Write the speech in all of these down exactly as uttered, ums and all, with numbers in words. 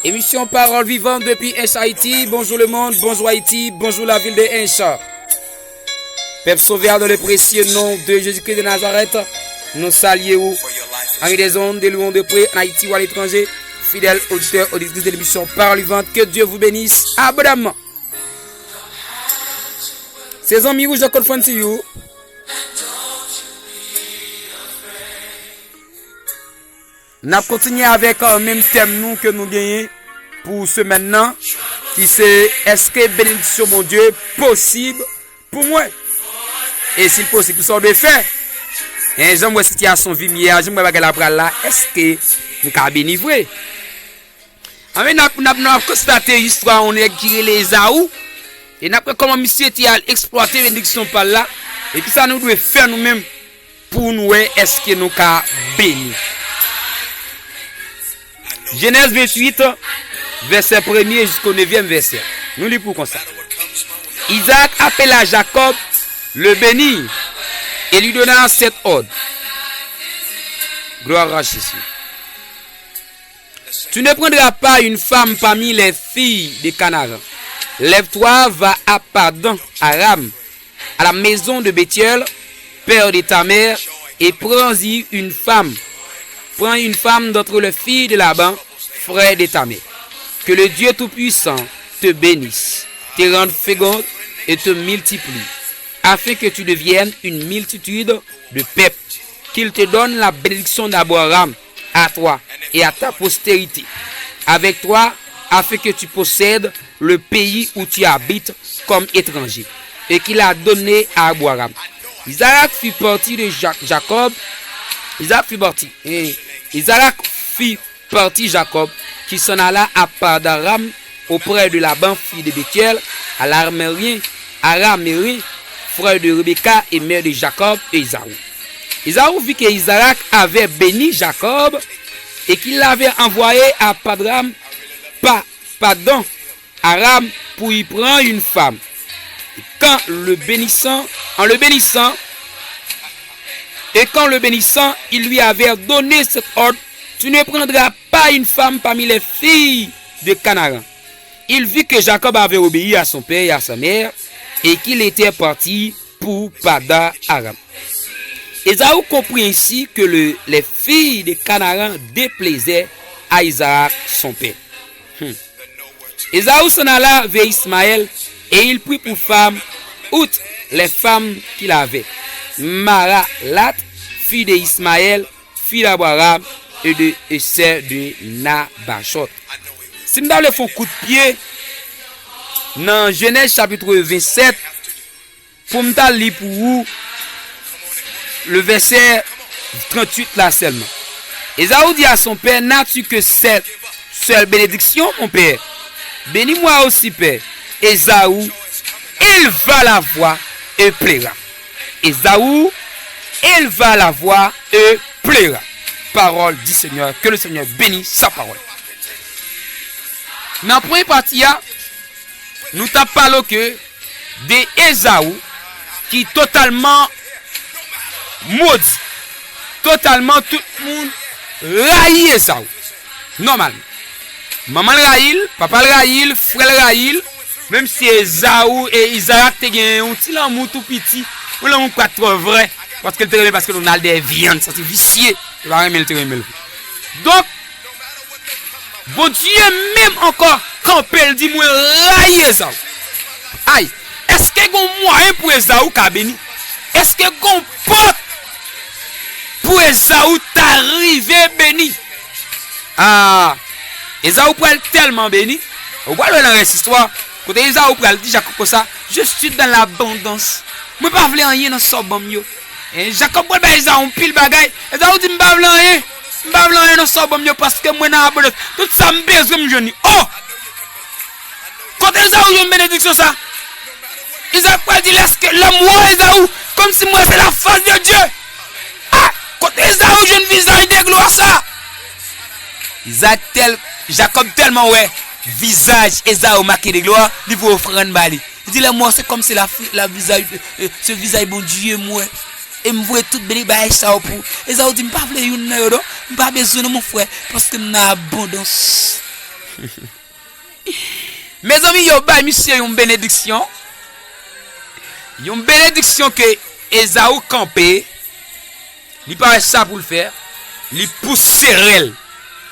Émission Parole Vivante depuis Hinche Haïti. Bonjour le monde, bonjour Haïti, bonjour la ville de Hinche. Peuple sauveur, dans le précieux nom de Jésus-Christ de Nazareth, nous saluons vous. Amis des ondes, de loin, de près, en Haïti ou à l'étranger, fidèles auditeurs, auditrices de l'émission Parole Vivante, que Dieu vous bénisse abondamment. Se zanmi ou Jean Claude Francis. N ap kontinye avèk, euh, menm tèm nou ke nou genyen pou semèn nan, ki se, èske benediksyon Bondye posib pou mwen? E si l posib, kisa w dwe fè? E jan m wè sitiyasyon vi m ye a, jan m wè bagay la pral la, èske m ka beni vre? Anben, n ap, n ap, n ap konstate istwa yon nèg ki rele Ezaou. E n ap wè kòman misye te al eksplwate benediksyon pa l la. E kisa nou dwe fè nou menm pou nou wè èske nou ka beni. Jenèz venntuit, vèsè premye jisko nevyèm vèsè. Nou li pou konsa. Isaac appela Jacob, le bénit, et lui donna cet ordre. Gloire à Jésus. Tu ne prendras pas une femme parmi les filles de Canaan. Lève-toi, va à Padan Aram, à la maison de Bethuel, père de ta mère, et prends-y une femme. Prends une femme d'entre les filles de Laban, frère de ta mère. Que le Dieu Tout-Puissant te bénisse, te rende féconde et te multiplie, afin que tu deviennes une multitude de peuples. Qu'il te donne la bénédiction d'Abraham à toi et à ta postérité avec toi, afin que tu possèdes le pays où tu habites comme étranger, et qu'il a donné à Abraham. Isaac fit partie de Ja- Jacob. Isaac fit partie. Et Isaac fit partie Jacob, qui s'en alla à Padan-Aram auprès de Laban, fils de Bethuel, à l'Araméen, Araméen, frère de Rebecca et mère de Jacob et Esaü. Esaü vit que Isaac avait béni Jacob et qu'il l'avait envoyé à Padram, Pa- Padan Aram, pour y prendre une femme. Et quand le bénissant, en le bénissant, et quand le bénissant, il lui avait donné cet ordre, tu ne prendras pas une femme parmi les filles de Canaan. Il vit que Jacob avait obéi à son père et à sa mère, et qu'il était parti pour Padan Aram. Esaü comprit ainsi que le- les filles de Canaan déplaisaient à Isaac son père. Hmm. Esaü s'en alla vers Ismaël, et il prit pour femme, outre les femmes qu'il avait, Mahalath, fille de Ismaël, fille d'Abraham, et de et sœur de Nabachot. Si m ta vle fè yon kout pye nan Jenèz chapit vennsèt, pou m ta li pou ou le vèsè tranntuit la sèlman. Esaü dit à son père, n'as-tu que cette seule bénédiction, mon père? Bénis-moi aussi, père. Esaü éleva la voix et pleura. Esaü éleva la voix et pleura. Parole du Seigneur. Que le Seigneur bénisse sa parole. Nan premye pati a, nou t ap pale ke de Ezaou ki totalman modi, totalman tout moun rayi Ezaou. Nòmalman. Manman l rayi l, papa l rayi l, frè l rayi l, menm si Ezaou e Izarak te gen yon ti lanmou tou piti, yon lanmou pa t twò vrè, paske l te renmen, paske l konn al dèyè vyann, sa se visye, li pa renmen l te renmen l. Donk, Bondye menm ankò kanpe, l di, "Mwen rayi Ezaou." Ay, èske gon mwayen pou Ezaou ka beni? Èske gon pòt pou Ezaou ta rive beni? Ah, Ezaou pral tèlman beni. Ou pral wè nan rès istwa, kote Ezaou pral di Jakòb konsa, "Je suis dans l'abondance." Mwen pa vle anyen nan sa w ban m yo. E Jakòb pral bay Ezaou anpil bagay. Ezaou di, "M pa vle anyen. M pa vle anyen nan sa w ban m yo, paske mwen nan abondans. Tout sa m bezwen, m jwenn li." Oh! Kote Ezaou jwenn benediksyon sa? Izarak pral di, "Lèske lè m wè Ezaou, kòmsi m wè se la fas de Dye." Ah! Kote Ezaou jwenn vizaj de glwa sa? Izarak tèl, Jakòb tèlman wè vizaj Ezaou make de glwa, li voye ofrann ba li. Li di, "Lè m wè w, se kòmsi la, la vizaj, eh, se vizaj Bondye m wè. E m voye tout beni bagay sa yo pou ou." Ezaou di, "M pa vle youn nan yo non. M pa bezwen non, mon frè, paske m nan abondans." Mezanmi, yo bay misye yon benediksyon. Yon benediksyon ke Ezaou kanpe. Li pa wè sa pou l fè. Li pouse rèl.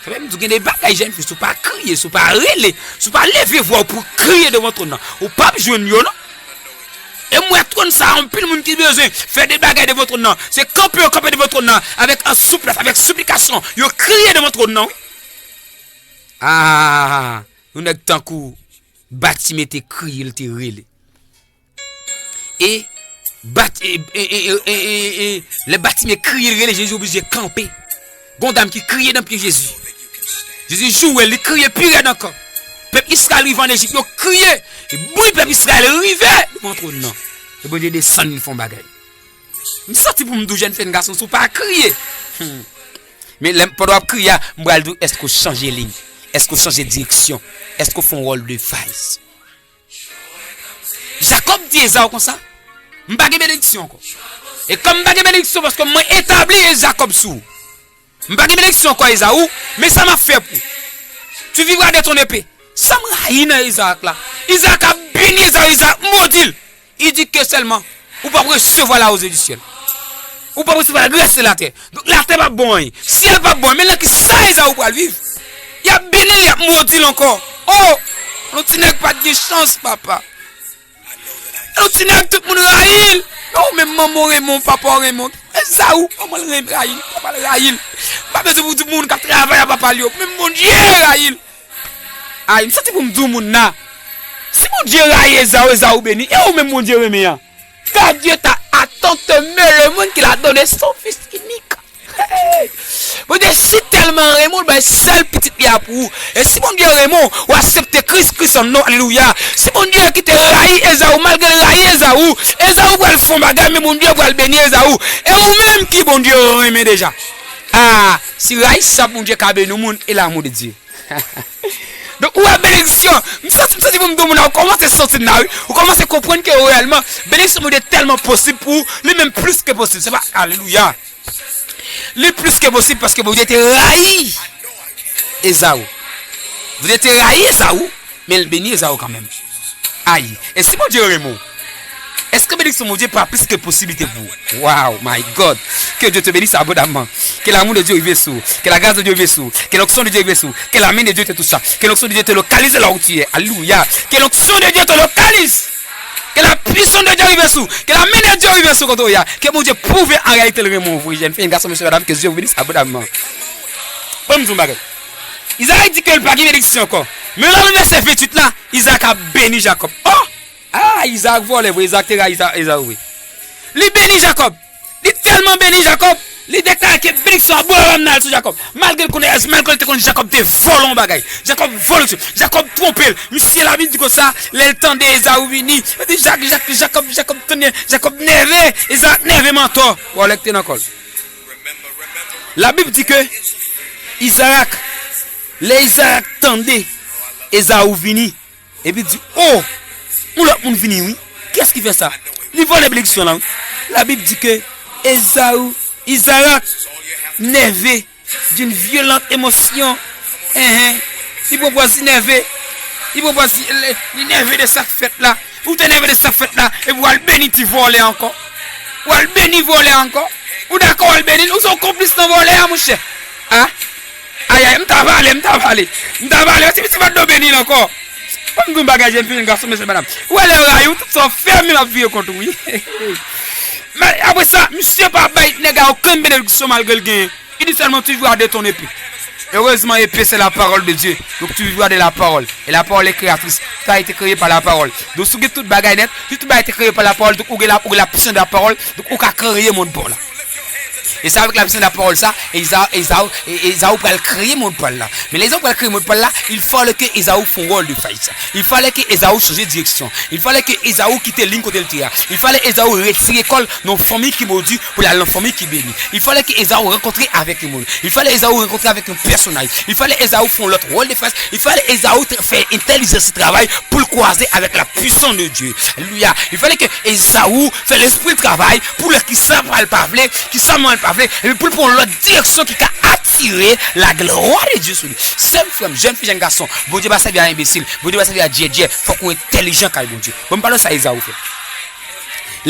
Sa fè m di w gen de bagay, jèn fi, si w pa kriye, si w pa rele, si w pa leve vwa w pou w kriye devan twòn nan, ou p ap jwenn yo, non. E m wè twòn sa a, anpil moun ki bezwen fè de bagay devan twòn nan. Se kanpe yo kanpe devan twòn nan, avèk an souplès, avèk siplikasyon. Yo kriye devan twòn nan, wi. Ah, yon nèg tankou Batime te kriye, l te rele. E, Bat, e, e, e, e, e, e, e, lè Batime kriye, l rele, Jezi oblije kanpe. Gon dam ki kriye nan pye Jezi. Jezi joure l, li kriye pi rèd ankò. Pèp Izrayèl rive ann Ejip, yo kriye. E bri pèp Izrayèl rive devan twòn nan. E Bondye desann, li fè yon bagay. M santi pou m di w, jèn fi, jèn gason, si w pa kriye. Hmm. Men lè, pandan w ap kriye a, m pral di w, èske w chanje liy? Èske w chanje direksyon? Èske w fè yon wòl de faz? Jakòb di Ezaou konsa, "M pa gen benediksyon ankò. E kòm m pa gen benediksyon, paske mwen etabli Jakòb sou ou. M pa gen benediksyon ankò, Ezaou, men sa m ap fè pou ou. Tu vivras de ton épée." Sa m rayi nan Izarak la. Izarak ap beni Ezaou, Izarak modi l. Il dit que seulement, ou p ap resevwa la rosée du ciel. Ou p ap resevwa la grâce de la terre. Donk, latè p ap bon anyen. Syèl p ap bon anyen. Men nan ki sa Ezaou pral viv? Y ap beni l, y ap modi l ankò. Oh! Yon ti nèg pa t gen chans, papa. Yon ti nèg tout moun rayi l. Oh, menm manman w renmen w, papa w renmen w. Ezaou, manman l renmen, rayi l, papa l rayi l. M pa bezwen pou di moun k ap travay a papa l yo. Menm Bondye rayi l. Ay, m santi pou m di w moun nan. Si Bondye rayi Ezaou, Ezaou beni. E ou menm Bondye renmen an? Car Dieu t'a tant aimé le monde qu'il a donné son Fils unique. Hey! Bondye si tèlman renmen w, l bay sèl pitit li a pou ou. E si Bondye renmen w, ou aksepte Kris, Kris an non, alelouya. Si Bondye ki te rayi Ezaou, malgre l rayi Ezaou, Ezaou pral fè yon bagay, men Bondye pral beni Ezaou. E ou menm ki Bondye renmen deja. Ah, si rayi sa Bondye ka beni yon moun, e l'amour de Dieu. Donk, ou wè benediksyon. M santi, m santi pou m di moun nan, ou kòmanse santi l la, wi. Ou kòmanse konprann ke reyèlman, benediksyon Bondye tèlman posib pou ou, li menm plis ke posib. Se pa, alelouya. Li plis ke posib paske Bondye te rayi Ezaou. Bondye te rayi Ezaou, men l beni Ezaou kanmenm. Ay, e si Bondye renmen w, èske benediksyon Bondye pa plis ke posiblite pou ou? Wow, my God. Que Dieu te bénisse abondamment. Que l'amour de Dieu rive sou ou. Que la grâce de Dieu rive sou ou. Que l'onction de Dieu rive sou ou. Que la main de Dieu te touche. Que l'onction de Dieu te localise là où tu es. Alléluia. Que l'onction de Dieu te localise. Que la puissance de Dieu rive sou ou. Que la main de Dieu rive sou ou kote w ye a. Que Bondye pwouve an reyalite l renmen w vre, jèn fi, jèn gason, mesye, medam, que Dieu vous bénisse abondamment. Bon, m di yon bagay. Izarak di ke l pa gen benediksyon ankò. Men nan vèsè venntuit la, Izarak ap beni Jakòb. Oh! Ah, Izarak vòlè vre, Izarak te rayi Iza-, Ezaou vre. Li beni Jakòb. Li tèlman beni Jakòb, li deklare ke benediksyon Abraram nan al sou Jakòb. Malgre l konnen, malgre l te konn Jakòb te vòlè yon bagay. Jakòb vòlè yon, Jakòb twonpe l. Misye, Labib di konsa, lè l tande Ezaou vini, li di, Jak, Jak, Jakòb, Jakòb tande, Jakòb nève, Izarak nève mantò. Vòlè k te nan kò l. Labib di ke Izarak, lè Izarak tande Ezaou vini, epi di, "Oh, yon lòt moun vini, wi. Kiyès ki fè sa?" Li vòlè benediksyon la, wi. Labib di ke Ezaou, Izarak, nève d'une violente émotion. Enhen. Li pran pòz li nève. Li pran pòz li, li, li nève de sa k fèt la. Ou te nève de sa k fèt la, epi w al beni ti vòlè ankò. W al beni vòlè ankò. Ou dakò w al beni l? Ou se yon konplis nan vòlè a, monchè. A? Ayayay, m ta pale, m ta pale. M ta pale. Ti, ti pa t dwe beni l ankò. Ban m di w yon bagay, jèn fi, jèn gason, mesye, medam. Ou wè lè yo rayi w, tout sa w fè, men l ap vire kont ou, wi. Men apre sa, misye pa bay nèg la okenn benediksyon malgre l genyen. Il dit seulement, tu vivras de ton épée. Heureusement, épée, c'est la parole de Dieu. Donc, tu vivras de la parole. Et la parole est créatrice. Tout a été créé par la parole. Donc, si w gen tout bagay nèt, si tout bagay te kreye pa lapawòl, donk ou gen la, ou gen la pisans de lapawòl, donk ou ka kreye mond pa w la. E se avèk la pisans de lapawòl sa, Eza, Eza, e, Ezaou pral kreye mond pa l la. Men lè Ezaou pral kreye mond pa l la, il fallait que Ezaou fè yon wòl de faz. Il fallait que Ezaou chanje direksyon. Il fallait que Ezaou kite liy kote l te ye a. Il fallait Ezaou retire kò l nan yon fanmi ki modi pou l al nan fanmi ki beni. Il fallait que Ezaou rankontre avèk yon moun. Il fallait Ezaou rankontre avèk yon pèsonaj. Il fallait Ezaou fè yon lòt wòl de faz. Il fallait Ezaou t-, fè entèlijans li travay pou l kwaze avèk la puissance de Dieu. Alelouya. Il fallait que Ezaou fè lespri l travay pou lè kisa pral pa vle, kisa m l pa vle, epi pou l pran yon lòt direksyon ki ka atire laglwa de Dye sou li. Sè m, frè m, jèn fi, jèn gason, Bondye pa sèvi a enbesil, Bondye pa sèvi a djèdjè, fòk ou entèlijan kay Bondye. Bon, m pale w sa Ezaou fè.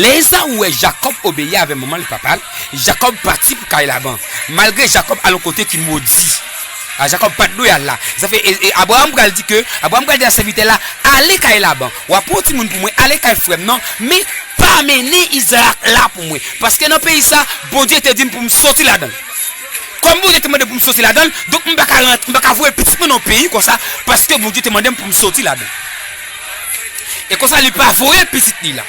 Lè Ezaou wè Jakòb obeyi avè manman l, papa l, Jakòb pati pou kay Laban, malgre Jakòb al yon kote ki modi. A, Jakòb pa t dwe al la. Sa fè, e, e, Abraram pral di ke, Abraram pral di a sèvitè la, ale kay Laban. W ap pran yon timoun pou mwen, ale kay frè m nan, men pa mennen Izarak la pou mwen. Paske nan peyi sa, Bondye te di m pou m soti ladan l. Kòm Bondye te mande pou m soti ladan l, donk m pa ka rant, m pa ka voye pitit mwen nan yon peyi konsa, paske Bondye te mande m pou m soti ladan l. E konsa, li pa voye pitit li la.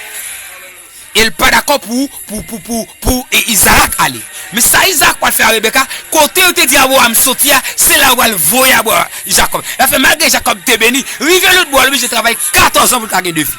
E l pa dakò pou, pou, pou, pou, pou, e, Izarak ale. Men sa Izarak pral fè a Rebeka, kote yo te di Abraram soti a, se la yo pral voye Abra-, Jakòb. Sa fè malgre Jakòb te beni, rive lòtbò, li oblije travay katòz an pou l ka gen de fi.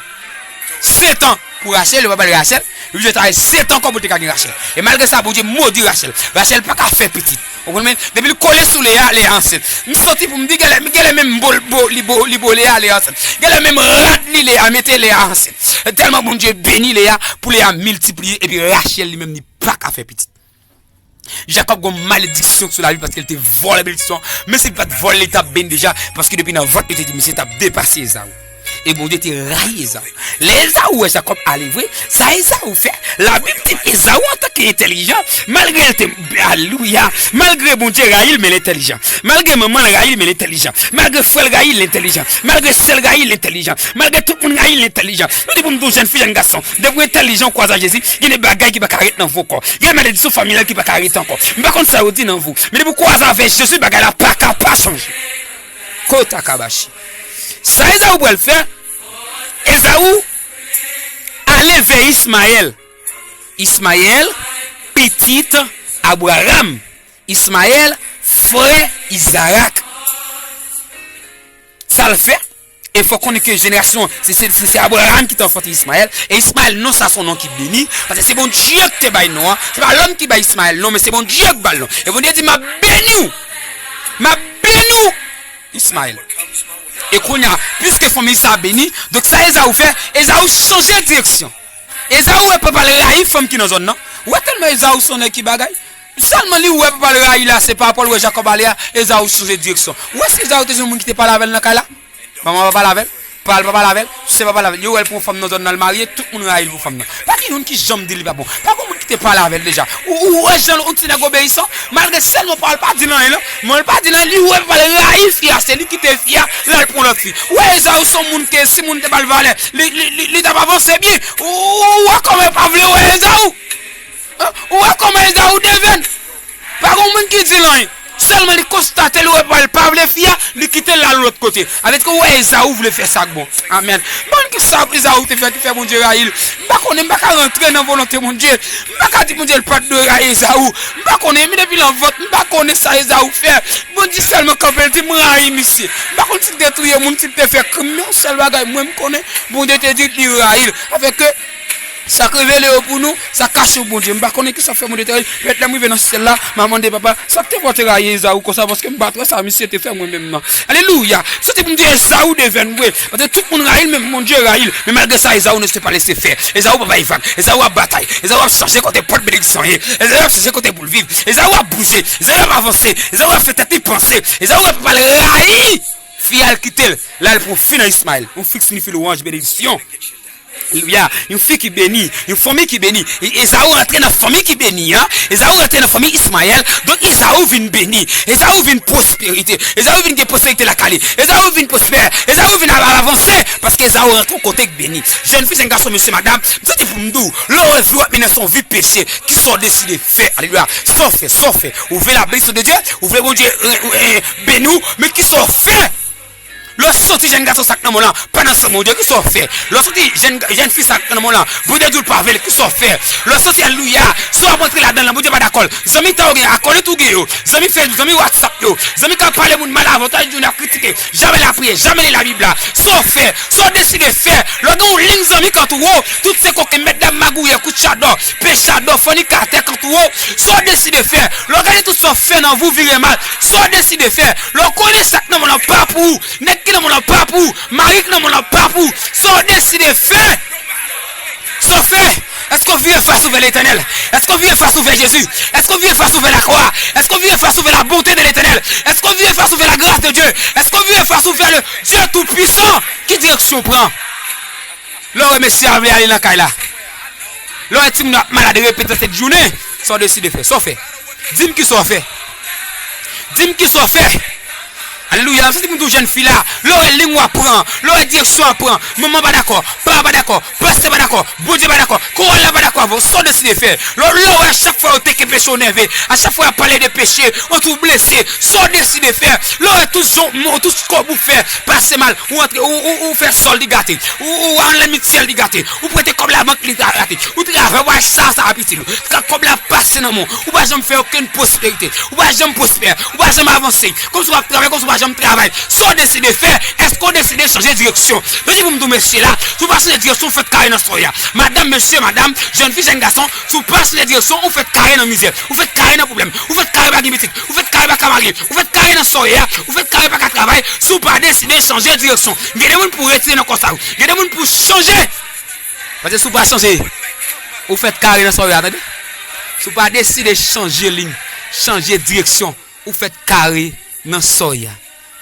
Sèt an pou Rachèl, yo pa ba l Rachèl, li oblije travay sèt an ankò pou l te ka gen Rachèl. E malgre sa, Bondye modi Rachèl. Rachèl pa ka fè pitit. Ou konprann? Depi l kole sou Leya, Leya ansent. M santi pou m di, genlè, genlè menm bo, bo, li bo, li bo Leya, Leya ansent. Genlè menm rad li, Leya mete, Leya ansent. Tèlman Bondye beni Leya, pou Leya miltipliye, epi Rachèl li menm li pa ka fè pitit. Jakòb gon malediksyon sou lavi paske l te vòlè benediksyon. Men si l pa t vòlè, li t ap beni deja, paske depi nan vant li te di misye t ap depase Ezaou. E Bondye te rayi Ezaou. Lè Ezaou wè Jakòb ale vre, sa Ezaou fè? Labib di Ezaou antanke entèlijan, malgre l te, alelouya, malgre Bondye rayi l, men l entèlijan. Malgre manman l rayi l, men l entèlijan. Malgre frè l rayi l, l entèlijan. Malgre sè l rayi l, l entèlijan. Malgre tout moun rayi l, l entèlijan. Nou di pou m di w jèn fi, jèn gason, depi w entèlijan, w kwaze a Jezi, gen de bagay ki pa ka ret nan vo kò. Gen malediksyon familyal ki pa ka ret ankò. M pa konn sa yo di nan vo. Men depi w kwaze avèk Jezi, bagay la pa ka pa chanje. Kota kabashi. Sa Ezaou pral fè? Ezaou ale vè Ismayèl. Ismayèl, pitit Abraram. Ismayèl, frè Izarak. Sa l fè? E fò konnen ke jenerasyon, se, se, se, se Abraram ki te anfante Ismayèl. E Ismayèl, non sa se yon non ki beni. Paske se Bondye ki te bay non an. Se pa lòm ki bay Ismayèl non, men se Bondye ki ba l non. E Bondye di, "M ap beni w. M ap beni w, Ismayèl." E kounye a, piske fanmi sa beni, donk sa Ezaou fè, Ezaou chanje direksyon. Ezaou wè papa l rayi fanm ki nan zòn nan. Ou wè tèlman Ezaou se yon nèg ki bagay. Sèlman li wè papa l rayi la, se pa rapò l wè Jakòb ale a, Ezaou chanje direksyon. Ou wè si Ezaou te jwenn moun ki te pale avè l nan kay la? Manman pa pale avè l, papa l pa pale avè l, sè pa pale avè l. Yo wè l pran fanm nan zòn nan, l marye, tout moun rayi l pou fanm nan. Pa gen youn ki janm di li pa bon. Pa gen moun ki te pale avè l deja. Ou, ou wè jan yon ti nèg obeyisan, malgre sèlman papa l pa di l anyen non. Men l pa di l anyen, li wè papa l rayi fi a, se li ki te fi a, l al pran lòt fi. Ou wè Ezaou se yon moun ke si moun te ba l valè, li, li, li, li t ap avanse byen. Ou, ou wè kòman yo pa vle wè Ezaou? Hein? Ou wè kòman Ezaou devèn? Pa gen moun ki di l anyen. Sèlman li konstate l wè papa l pa vle fi a, li kite l al lòt kote. Avèk ou wè Ezaou vle fè sa k bon. Amèn. Bon, ki sa Ezaou te fè ki fè Bondye rayi l? M pa konnen, m pa ka rantre nan volonte Bondye. M pa ka di Bondye l pa t dwe rayi Ezaou. M pa konnen, men depi nan vant, m pa konnen sa Ezaou fè. Bondye sèlman kanpe l di, "M rayi misye." M pa konn si l te touye moun, si l te fè krim, men yon sèl bagay, mwen, m konnen, Bondye te di li rayi l. Sa fè ke sa k revele yo pou nou, sa kache pou Bondye. M pa konnen kisa k fè Bondye te rayi l. Petèt lè m rive nan syèl la, m a mande papa, sa k te fè w te rayi Ezaou konsa, paske m pa t wè sa misye te fè mwen menm nan. Alelouya! Se te pou m di Ezaou devèn vre. Paske tout moun rayi l, menm Bondye rayi l. Men malgre sa, Ezaou ne se pa lese fè. Ezaou pa bay vag. Ezaou ap batay. Ezaou ap chache kote pòt benediksyon ye. Ezaou ap chache kote pou l viv. Ezaou ap bouje. Ezaou ap avanse. Ezaou ap fè tèt li panse. Ezaou ap pale rayi. Fi a l kite l. L al pran fi nan Ismayèl. Yon fi k siyifi lwanj, benediksyon. Alelouya. Yon fi ki beni, yon fanmi ki beni. E Ezaou rantre nan fanmi ki beni an. Ezaou rantre nan fanmi Ismayèl. Donk Ezaou vin beni. Ezaou vin pwosperite. Ezaou vin gen pwosperite lakay li. Ezaou vin pwospè. Ezaou vin al avanse. Paske Ezaou rantre yon kote k beni. Jèn fi, jèn gason, mesye, madanm, m santi pou m di w, lè w wè vi w ap mennen sou yon vi peche, kisa w deside fè? Alelouya. Sa w fè, sa w fè. Ou vle la bénédiction de Dieu? Ou vle Bondye, e, e, beni w? Men kisa w fè? Lè w soti jèn gason sa k nan men w lan, pa nan san Bondye, kisa w fè? Lè w soti jèn, jèn fi sa k nan men w lan, Bondye di w l pa vle l, kisa w fè? Lè w soti, alelouya, si w ap rantre ladan l lan, Bondye pa dakò l. Zanmi tan w gen, akòlit ou gen yo, zanmi Facebook, zanmi WhatsApp yo, zanmi k ap pale moun mal, avantaj di w, n ap kritike, jamè lapriyè, jamè li Labib la. Sa w fè? Sa w deside fè? Lè w gen yon liy zanmi k antoure w, tout se koken, mètdam, magouyè, koutchadò, pechadò, fònikatè k antoure w, sa w deside fè? Lè w gade tout sa w fè nan vi w vire mal, sa w deside fè? Lè w konnen sa k nan men w lan pa pou ou, nèg ki nan men w lan pa pou ou, mari k nan men w lan pa pou ou, sa w deside fè? Sa w fè? Èske Vire fas ou vè Letènèl? Èske w vire fas ou vè Jezi? Èske w vire fas ou vè lakwa? Èske w vire fas ou vè la bonté de Letènèl? Èske w vire fas ou vè la grâce de Dieu? Èske w vire fas ou vè le Dieu Tout-Puissant? Ki direksyon w pran? Lè w wè mesye a vle ale nan kay la, lè w wè timoun yo ap malad repete sèt jounen, sa w deside fè? Sa w fè? Di m ki sa w fè. Di m ki sa w fè. Alelouya. M santi pou m di w jèn fi la, lè w wè liy w ap pran, lè w wè direksyon w ap pran, manman pa dakò, papa pa dakò, pastè pa dakò, Bondye pa dakò, koral la pa dakò avè w, sa w deside fè? Lè lè w wè a chak fwa yo teke peche w nève, a chak fwa y ap pale de peche, w antre w blese, sa w deside fè? Lè w wè tout jan, tout kòb ou fè pase mal, ou antre, ou, ou, ou fè sòl li gate, ou, ou anlè mityèl li gate, ou prete kòb labank li gate, ou travay, ou pa sa, sa ap itil ou. Kòb la pase nan men w, ou pa janm fè okenn pwosperite, ou pa janm pwospè, ou pa janm avanse. Kòmsi w ap travay, kòmsi w pa janm travay. Sa w deside fè? Èske w deside chanje direksyon? Yo di pou m di w mesye la, si w pa chanje direksyon, w fèt kare nan soyè a. Madanm, mesye, madanm, jèn fi, jèn gason, si w pa chanje direksyon, ou fèt kare nan mizè, ou fèt kare nan pwoblèm, ou fèt kare pa gen pitit, ou fèt kare pa ka marye, ou fèt kare nan soyè a, ou fèt kare pa ka travay, si w pa deside chanje direksyon. Gen de moun pou retire nan kò sa yo. Gen de moun pou chanje. Paske si w pa chanje, ou fèt kare nan soyè a, tande. Si w pa deside chanje liy, chanje direksyon, ou fèt kare nan soyè a.